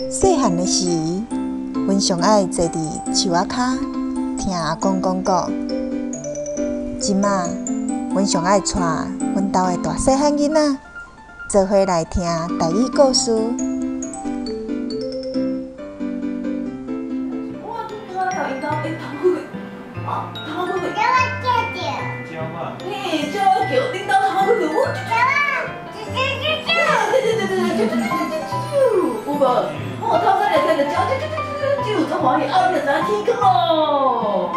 细汉的时，阮上爱坐伫树仔跤听阿公讲古。这马，阮上爱带阮兜的大细汉囡仔做伙来听台语故事。我头先来听着鸟，啾啾啾啾啾，足欢喜，后你就知影天光咯，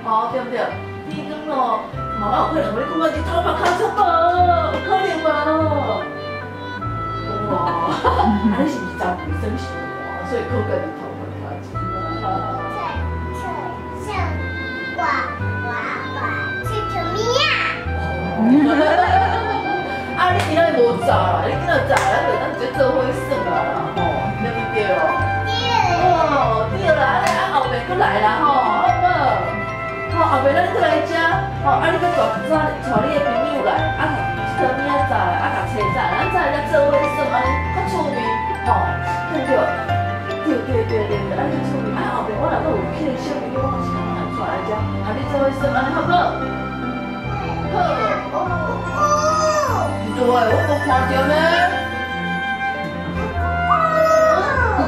吼，对不对？天光咯，妈妈有可能予你讲我是头髮尻出無？有可能無？哇，啊你是毋是昨暝耍傷寒，所以靠家己頭髮尻出啊？吹吹吹，呱呱呱，吹出咪啊！啊，你今仔日無早啦，你今仔早，咱就咱直接做伙耍啊啦，吼。對哦，哦，對啦，啊後面閣來啦吼，好無？吼，後面咱閣來食，吼，啊你閣帶帶你的朋友來，啊佚佗明仔載來，啊共車載，咱再來做伙耍按呢較趣味，吼，對不對？對對對對對，按呢較趣味。啊後面我若閣有去的小朋友，我嘛是共來帶來遮，和你做伙耍按呢好無？好，哦，對，我無看著呢。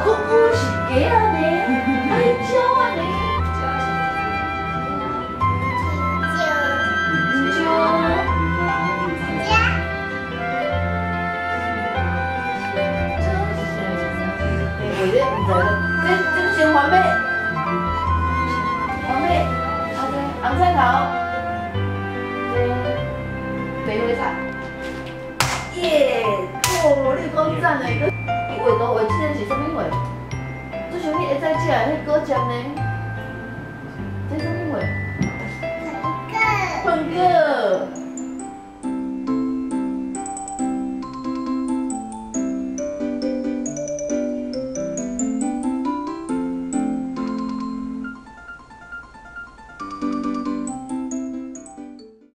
咕咕是雞仔呢，啊鳥仔呢？鳥。欸，画咧，毋知咧，這這先還欲，還欲，啊這紅菜頭，這白花菜，耶，哦，你講讚的，伊畫圖畫這个是啥物畫？做啥物會使食的彼果汁呢？這啥物畫？粉果。